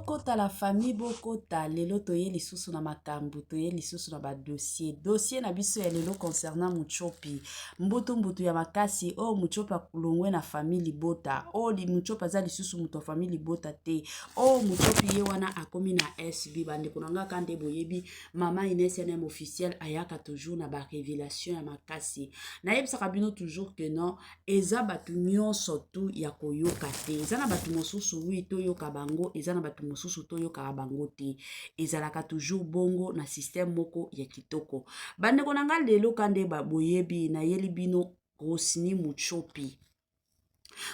Bokota la famille bokota lelo toye lisusu na makambu toye lisusu na ba dossier dossier na biso ya lelo concernant mutshopi mbutu mbutu ya makasi oyo oh, mutshopi alongwe na famille libota oyo oh, mutshopi aza lisusu moto ya famille libota te oyo oh, mutshopi ye wana akomi na SB bandeko na nga ka nde boyebi mama Ines NM officiel ayaka toujours na ba révélation ya makasi nayebisaka bino toujours que non Eza batu nionso tout ya koyoka te eza na batu mosusu oui toyoka bango eza na batu mosusu toyokaka bango te ezalaka toujours bongo na système moko ya kitoko bandeko na nga lelo ka nde boyebi nayeli bino Rosny Mutshopi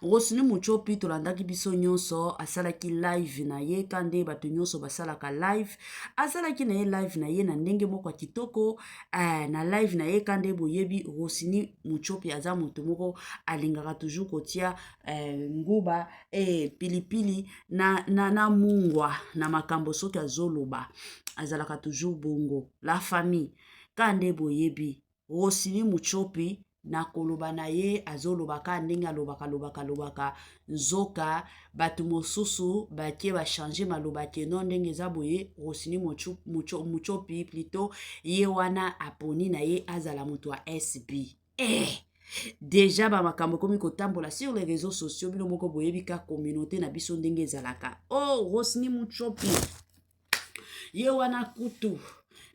Rosny Mutshopi tolandaki biso nyonso asalaki live na ye ka nde bato nyonso basalaka live asalaki na ye live na ye na ndenge moko ya kitoko eh, na live na ye ka nde boyebi Rosny Mutshopi aza moto moko alingaka toujours kotia eh, nguba eh, pilipili na, na, na mungwa na makambo soki azoloba azalaka toujours bongo la famille ka nde boyebi Rosini Mutshopi na koloba na ye azoloba kaka ndenge alobaka lobaka lobaka nzoka bato mosusu batie bachange maloba ke non ndenge eza boye Rosini Mutshopi plutôt ye wana aponi na ye azala moto ya SB eh! deja bamakambo ekomi kotambola sur les réseaux sociaux bino moko boyebi ka communauté na biso ndenge ezalaka oh Rosini Mutshopi ye wana kutu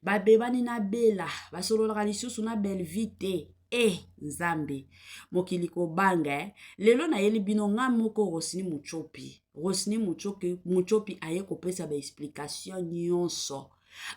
babebani na bela basololaka lisusu na bellevie te e eh, nzambe mokili kobanga eh. Lelo nayeli bino nga moko Rosny Mutshopi Rosny Mutshopi Mutshopi aye kopesa ba explication nyonso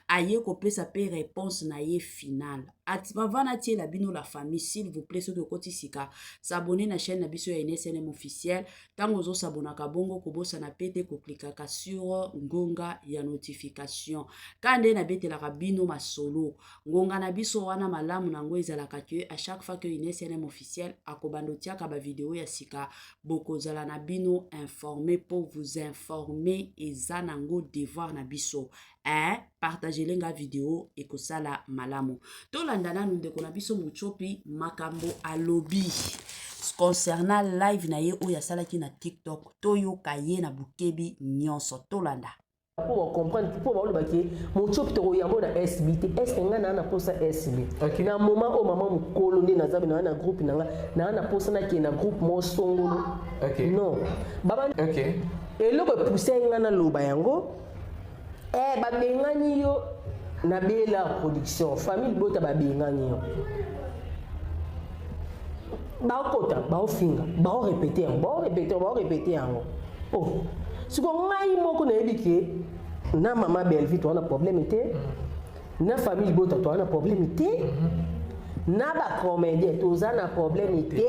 aye kopesa pe réponse na ye finale avant natiela bino la famille s'il vous plaît soki okoti sika s'abonner na chaîne na biso ya NSNM officiel Ntango ozosabonaka bongo kobosana pe te koklikaka sur ngonga ya notification. Ka nde nabetelaka bino masolo. Ngonga na biso wana malamu na yango ezalaka que à chaque fois que Ines NM officiel akobanda otiaka ba video ya sika bokozala na bino informe po vous informer eza nango devoir na biso. Eh, partagele nga video ekosala malamu. Tolanda nanu ndeko na biso Mutshopi makambo alobi concernant live na ye oyo asalaki na TikTok. Toyoka ye na bukebi nyonso. Tolanda. Mpo ba comprendre mpo baoloba ke Mutshopi tokoyambo na SB te est ce que ngai naa na posa SB okay. Na moment oyo mama mokolo nde naza naa na groupe na ngai naa na posa nakende na groupe moko songolo okay. Non baba okay. Eloko epuse ngai naloba yango Eh babengani yo na Bella production famille libota babengani yo bakota baofinga baorepete yango baorepete yango baorepete yango oh siko ngai moko nayebi ke na mama Bellevue toza na problème te na famille libota toza na problème te na bacomédien toza na problème te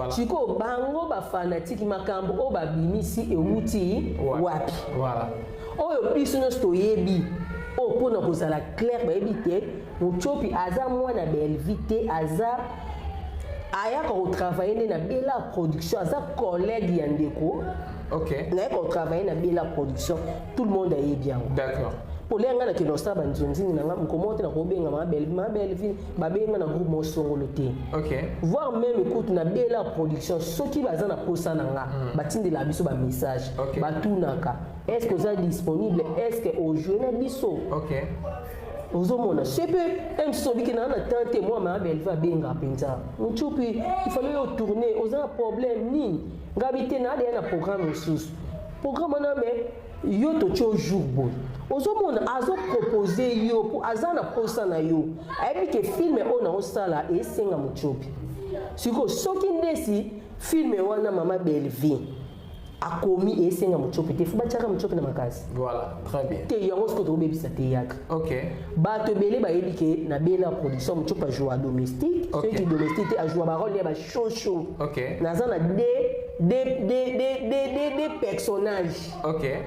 sikoyo bango bafanatike makambo oyo babimisi ewuti wapi oyo biso nyonso toyebi oyo mpona kozala claire bayebi te Mutshopi aza mwana Bellevue te aza ayaka kotravaille nde na Bella production aza collègue ya ndeko okay. Naye kotravaille na Bella production tout le monde ayebi yango d'accord polia ngai nakende kosala banzonzingi na ngai mokolo moko te nakobenga ma Bellevue ma Bellevue babenga na groupe mosongolo te okay. Voire même kutu na Bella production soki baza na posa na nga batindela biso bamessage okay. Batunaka est ce que oza disponible est ce que ojoue na biso okay. Ozomona sepe mso obiki na na temps te mwa ma Bellevue abenga mpenza Mutshopi il fallait yo tourner oza na problème nini ngabi te na adeya na programme mosusu programme wana mais yo totie yo jour boye ozomona azopropose yo mpo aza na posa na yo ayebi ke filme oyo naosala esenga Mutshopi sikoyo soki ndesi filme wana mama Bellevue akomi esenga Mutshopi te fo batiaka Mutshopi na makasi voilà très bien te yango sikoyo tokobebisa théâtre okay. Bato ebele bayebi ke na Bela production Mutshopi ajoua domestique okay. Soki domestique te ajoua barole ya bashosho okay. Naza na de personnage okay.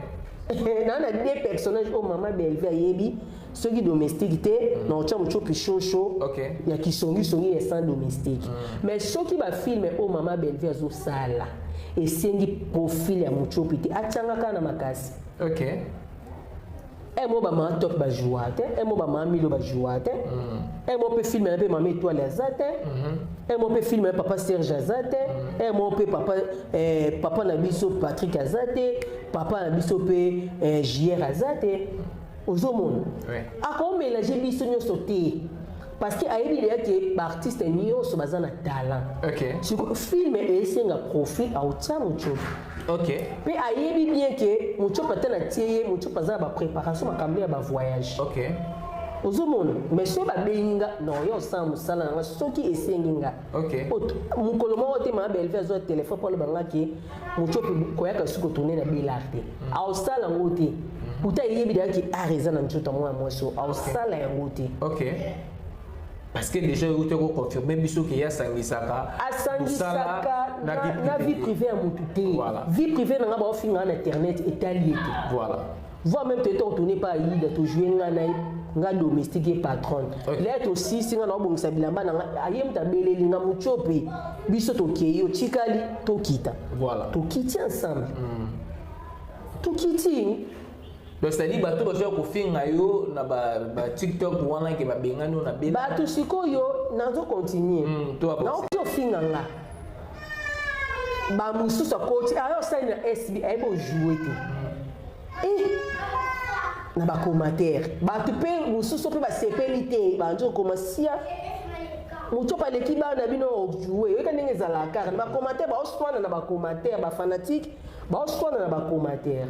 Naa na de personnage oyo mama Bellevue ayebi soki domestique te na otya Mutshopi shosho okay. Ya kisongisongi ya sans domestique mais soki bafilme oyo mama Bellevue azosala esengi profil ya Mutshopi te atianga kaka na makasi okay. Mo bamama top bajoua te, mo bamama milo bajoua te, mo mpe film na mpe mama Étoile aza te, mo mpe film na papa Serge aza te, mo mpe papa, papa na biso Patrick aza te, papa na biso mpe JR aza te. Ozomona, akomélange biso nyonso te, parce que ayebi deya ke baartiste nyonso baza na talent. Siko film esenga profil, aotia Mutiopi. Mpe ayebi bien ke Mutiopi, ata na tie ye, Mutiopi aza na bapréparation, makambo ya bavoyage. Ozomona, mais soki babengi nga na oyo osala mosala na nga, soki esengi nga, mokolo moko te mama Belve azwa telefone mpo aloba nga ke Mutiopi koyaka soki kotourne na Belar te, aosala yango te. Pourtant eyebi deya ke art eza na nzoto ya mwana mwasi oyo, aosala yango te. Ok, parce que déjà euti koconfirme biso ke ye asangisaka. Asangisaka na vie privée ya motu te. Vie privée na nga, baofinga na internet, etali ye te. Voire même toyeta kotourne pa Aida, tojoue nga na ye, nga domestique, ye patronne. Leye tosisi, nga na obongisa bilamba na nga, aye moto abeleli nga: "Mutiopi, biso tokei, otikali, tokita." Tokiti ensemble, tokiti. Donc c'est-à-dire bato bazoya kofinga yo na ba TikTok wana ke babengani yo na bela. Bato sikoyo nazocontinue, naoki ofinga nga, bamosusu akoti, ayo osali na SB, ayebi ojoue te. Na bacommentaire, bato mpe mosusu mpe basepeli te, bandi okoma sia moto aleki bana bino ojoue. Oyeka ndenge ezalaka kaka na bacommentaire, baoswana na bacommentaire, bafanatike baoswana na bacommentaire.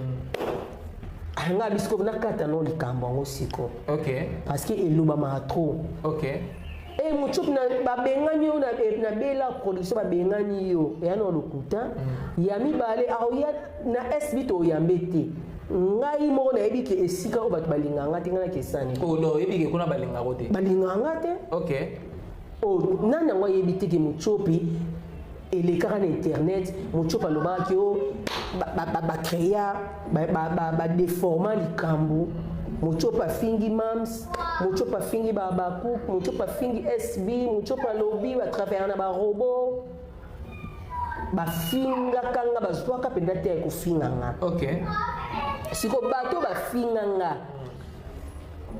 Nga bisiko nakata no likambo yango siko, parce que elobamaka trop. E Mutiopi, babengani yo na Bela Production, babengani yo, eya na lokuta ya mibale. Aoya na SB, toyambe te. Ngai moko nayebi ke esika oyo bato balingaka nga te, ngai nakesani. Oh non, oyebi ke kuna balingako te? Balingaka nga te. Oh, nani yango ayebi te ke Mutiopi elekaka na internet? Mutiopi alobaki o bacréa, badeforma likambo. Mutiopi afingi mams, Mutiopi afingi babacook, Mutiopi afingi SB, Mutiopi alobi batravers na barobo, bafingaka nga, bazwaka mpenza te ya kofinga nga. Siko bato bafinga nga,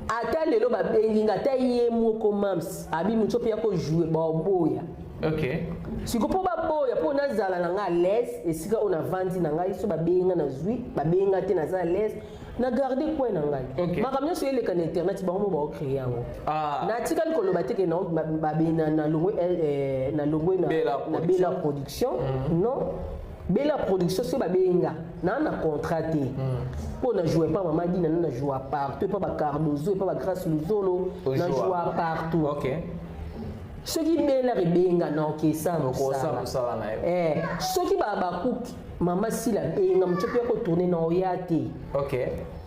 ata lelo babengi nga, ata ye moko mams abi Mutiopi ya kojoue, baoboya. Siko mpo baboya, mpo nazala na nga à l'aise esika oyo navandi na ngai. So babengi nga, nazwi, babengi nga te, naza à l'aise, na garde coin na ngai. Makambo nyonso eleka na internet, bango mo baocrée yango. Natikali koloba te ke nalongwe na Bela Production. Non, Bela Production, soki babengi nga, naa na contrat te mpo na joue pa mama Dina, na joue partout, epa bacardozo, epa bagrace Luzolo, na joue partout. Soki Bela ebenga, na okesa mosala. Soki bakuki mama Sila benga moto mpe ya kotourne, na oya te.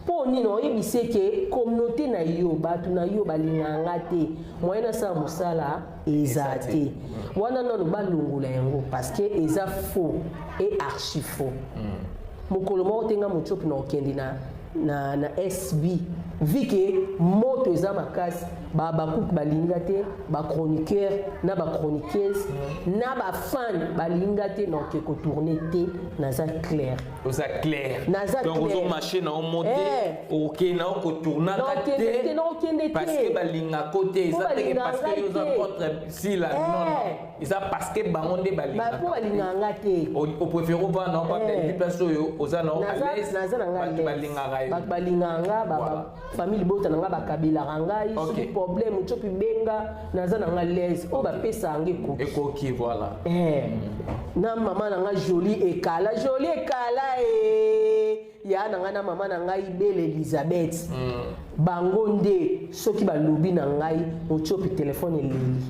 Mpo nini? Oyebisi eke communauté na yo, bato na yo balingaka nga te, moyen nasala mosala eza te. Wana nano balongola yango, parce que eza faux et archi faux. Mokolo moko te nga Mutiopi na okende na SB, vu ke moto eza makasi, babakuki balinga te, bachroniqueur na bachroniqueuse na bafan balinga te, na oke kotourne te. Naza clair. Oza clair. Naza. Donc ozomarche na omo te, okende na okotournaka te. Te, parce que balingako te, eza teke parce que oza contre Sila, non non, eza parce que bango nde balingaka. Balingaka nga te. Opréféré ovanda na pa place oyo oza na à l'aise, bato balingaka yo. Bato balingaka nga, famille libota na nga bakabelaka ngai. Soki problème, Mutiopi benga, naza na nga l'aise, oyo bapesaka nga ekoki. Ekoki, voilà. Na mama na nga Joli Ekala, Joli Ekala e ya na ngai, na mama na ngai Bele Elizabeth, bango nde soki balobi na ngai Mutiopi, telefone eleli.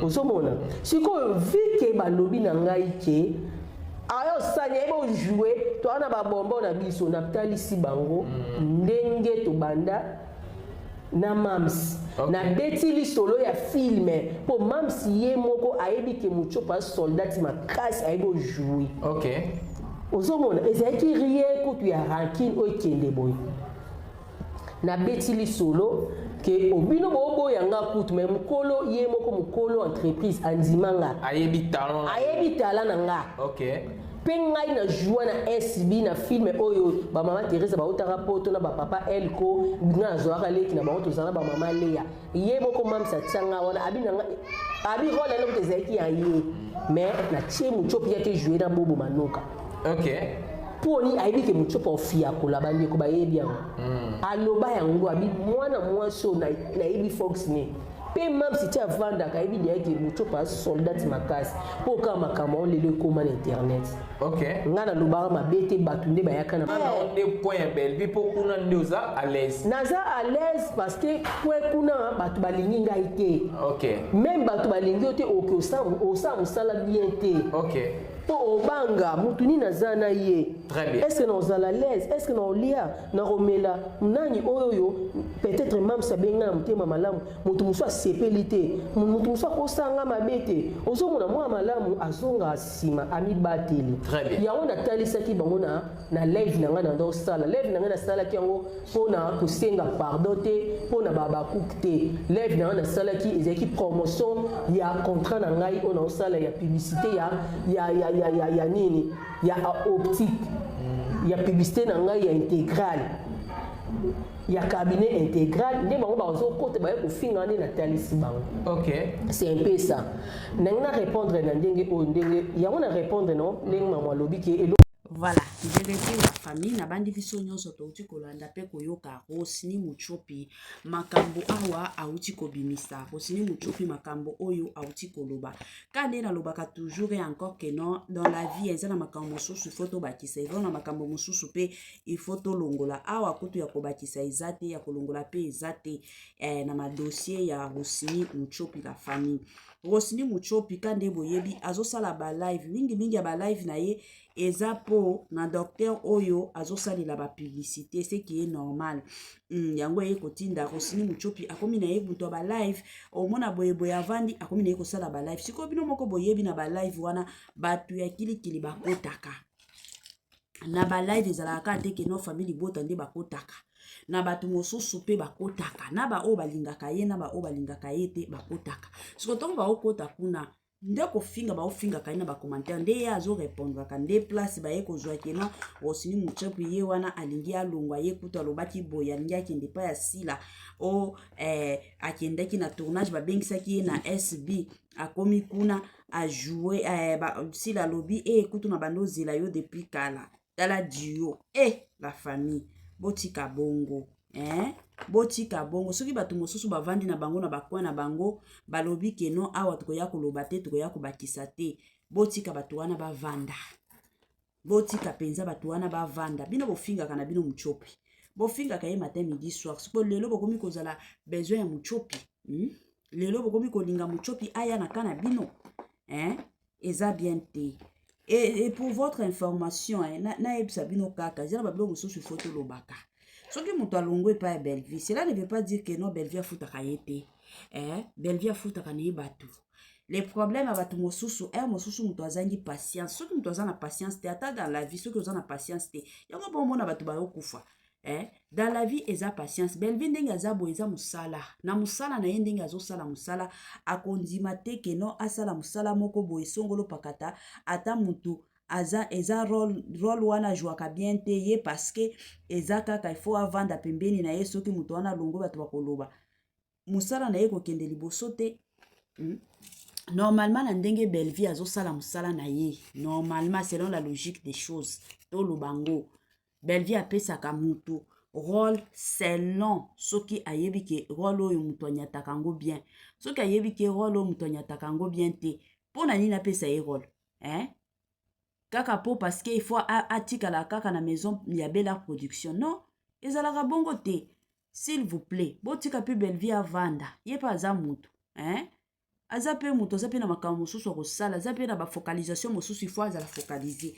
Ozomona sikoyo, vu ke balobi na ngai ke ayo osani, ayebi ojoue, toa na babombo na biso, natalisi bango ndenge tobanda na mams. Nabeti lisolo ya film mpo mams ye moko ayebi ke Mutiopi asoldati makasi, ayebi ojoue. Ozomona, ezalaki rien kutu ya rancune oyo ekende boye. Nabeti lisolo ke obino boboya nga kutu, me mokolo ye moko, mokolo entreprise andima nga. Ayebi talent. Ayebi talent na nga. Mpe ngai na joua na SB na film oyo ba mama Teresa bautaka poto na ba papa Elko, ngai nazwaka leki na bango, tozala na ba mama Lea. Ye moko mamsa atia ngai wana, abi na ngai, abi role wana kutu ezalaki ya ye, mais natie Mutshopi yake jouer na Bobo Manoka. Mpo ni ayebi ke Mutshopi ofiakola, bandeko bayebi yango. Aloba yango, abi mwana mwasi oyo nayebi Fox ne. Mpe mamsi ti avandaka ayebi deya ke Mutshopi aza soldat makasi, mpo kaka makambo yango lelo ekóma na internet. Ngai nalobaka mabe te, bato nde bayaka na Wana nde point ya Bellevue, mpo kuna nde oza à l'aise. Naza à l'aise parce que point kuna bato balingi ngai te. Même bato balingi yo te, oke osala mosala bien te. Mpo obanga mutu nini aza na ye. Très bien. Est-ce que naozala à l'aise? Est-ce que naolia, nakomela nani oyo oyo peut-être mamsi abenga na motema malamu, moto mosusu asepeli te, moto mosusu akosanga mabe te. Ozomona mwana malamu azonga nsima amibateli. Très bien. Yango natalisaki bango na live na ngai na ndosala. Live na ngai nasalaki yango mpona kosenga pardon te, mpona babakuke te. Live na ngai nasalaki ezalaki promotion ya contrat na ngai oyo naosala ya publicité ya nini, ya optique, ya publicité na ngai ya intégrale, ya cabinet intégral, nde bango bazokota baye kofinga nde natalisi bango. C'est un peu ça. Ndenge na répondre na ndenge oyo, ndenge yango na répondre no ndenge mama alobi ke elo. Voilà, vérité la famille, nabandi biso nyonso touti kolanda mpe koyoka Rosny Mutshopi makambo awa auti kobimisa. Rosny Mutshopi makambo oyo auti koloba. Ka nde nalobaka toujours et encore que non, dans la vie eza na makambo mosusu il faut tobakisa, eza na makambo mosusu mpe il faut tolongola. Awa kutu ya kobakisa eza te, ya kolongola mpe eza te, na madossier ya Rosny Mutshopi la famille. Rosny Mutshopi ka nde boyebi azosala ba live mingi mingi ya ba live na ye eza po na docteur oyo azosalela ba publicité, ce qui est normal. Yango eye kotinda Rosny Mutshopi akomi na ye butu ya ba live, omona boye boye avandi akomi na ye kosala ba live. Sikoyo bino moko boyebi na ba live wana bato ya kilikili bakotaka na ba live, ezalaka kaka te ke no famille libota nde bakotaka, na bato mosusu mpe bakotaka, na baoyo balingaka ye na baoyo balingaka ye te bakotaka. Sikoyo ntongo baokota kuna nde kofinga, baofingaka ye na bacommentaire, nde ye azorepondraka, nde place baye kozwa kena Rosny Mutshopi ye wana alingi alongwa. Ye kutu alobaki boye, alingi akende epai ya Sila o akendaki na tournage, babengisaki ye na SB, akomi kuna ajoue, Sila alobi e kutu na bando ozela yo depuis kala, tala duo. La famille, botika bongo, eh? Botika bongo. Soki bato mosusu bavandi na bango na bacoin na bango, balobi ke non, awa tokoya koloba te, tokoya kobakisa te, botika bato wana bavanda, botika mpenza bato wana bavanda. Bino bofingaka na bino Mutshopi, bofingaka ye matin, midi, soir. Sikoyo lelo bokomi kozala besoin ya Mutshopi, Lelo bokomi kolinga Mutshopi aya na ka na bino, eh? Eza bien te. Et pour votre information, eh, nayebisa bino kaka, eza na babiloko mosusu ifo tolobaka. Soki moto alongwe epai ya Bellevue, cela ne veut pas dire que non, Bellevue afutaka ye te, eh? Bellevue afutaka na ye bato. Les problèmes ya bato mosusu, ere mosusu moto azangi patience. Soki moto aza na patience te, ata dans la vie, soki oza na patience te, yango bomona bato bayokufa, eh? Dans la vie eza patience. Bellevue ndenge aza boye, eza mosala na mosala na ye, ndenge azosala mosala, akondima te ke non, asala mosala moko boye songolo pakata, ata motu aza eza rôle wana ajwaka bien te ye, parce que eza kaka il faut avanda pembeni na ye. Soki moto wana alongo, bato bakoloba, mosala na ye kokende liboso te. Normalement, na ndenge Bellevue azosala mosala na ye, normalement, selon la logique des choses, toloba ngo Bellevue apesaka mutu rôle selon soki ayebi ke rôle oyo moto anyataka yango bien. Soki ayebi ke rôle oyo moto anyataka yango bien te, mpo na nini apesa ye rôle, hein? Kaka mpo parce que il faut atikala kaka na maison ya Bella Production? Non, ezalaka bongo te. S'il vous plaît, botika mpe Bellevue avanda, ye mpe aza mutu, hein? Aza mpe moto, aza mpe na makambo mosusu ya kosala, aza mpe na bafocalisation mosusu, il faut azala focalisé,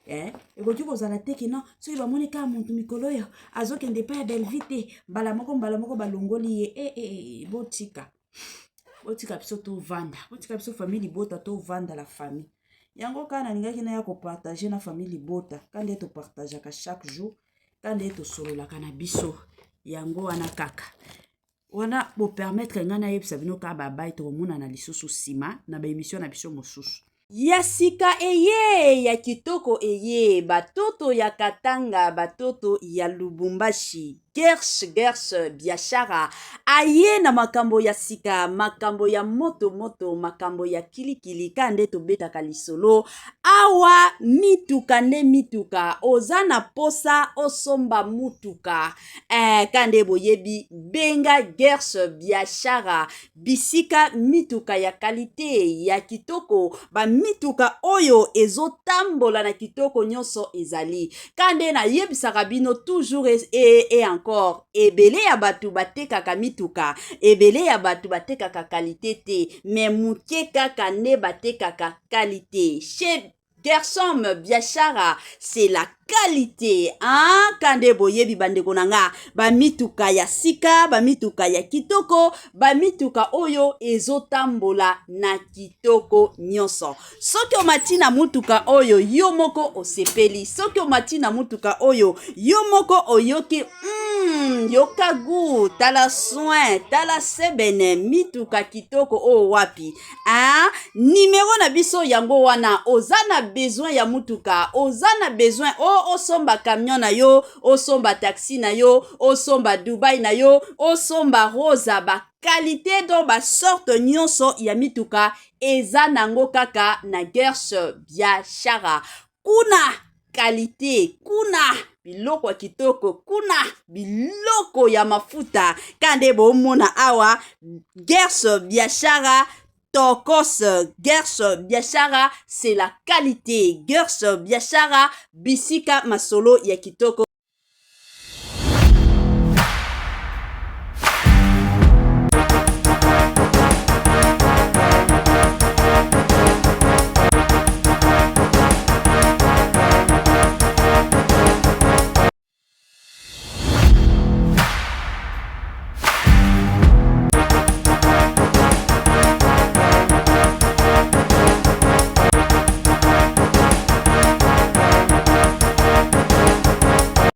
eh? Ekoki kozala te ke non, soki bamoni kaka motu mikolo oyo azokende epai ya Bellevue te, mbala moko mbala moko balongoli ye. Eh, botika, botika biso tovanda, botika biso famille libota tovanda. La famille, yango kaka nalingaki naya kopartage na famille libota, ka nde topartageaka chaque jour, ka nde tosololaka na biso, yango wana kaka wana bopermettre ngai nayebisa bino kaka babai. Tokomonana lisusu nsima na baémission na biso mosusu. Ya sika eye, ya kitoko eye, batoto ya Katanga, batoto ya Lubumbashi, Gersh Gersh Biashara aye na makambo ya sika, makambo ya moto moto, makambo ya kilikili, ka nde tobetaka lisolo awa. Mituka nde mituka, oza na posa osomba mutuka eh, ka nde boyebi, benga Gersh Biashara bisika mituka ya kalite ya kitoko, bamituka oyo ezotambola na kitoko nyonso ezali. Ka nde nayebisaka bino toujours et, et encore, ebele ya bato batekaka mituka, ebele ya bato batekaka kalite te, me moke kaka nde batekaka kalite. Chez Gersom Biashara, c'est la qualité, hein? Kande boyebi bandeko na nga, bamituka ya sika, bamituka ya kitoko, bamituka oyo ezotambola na kitoko nyonso. Soki omati na mutuka oyo yo moko osepeli, soki omati na mutuka oyo yo moko oyoki yoka gu, tala soin, tala sebene, mituka kitoko oyo wapi. Ah, numero na biso yango wana. Oza na besoin ya mutuka, oza na besoin o osomba camion na yo, osomba taxi na yo, osomba Dubai na yo, osomba Rosa, ba qualité donc ba sorte nyonso ya mituka eza nango kaka na Gersh Biashara. Kuna qualité, kuna biloko ya kitoko, kuna biloko ya mafuta. Ka nde bomona awa Gersh Biashara tokos. Gersh Biashara, c'est la qualité. Gersh Biashara, bisika masolo ya kitoko.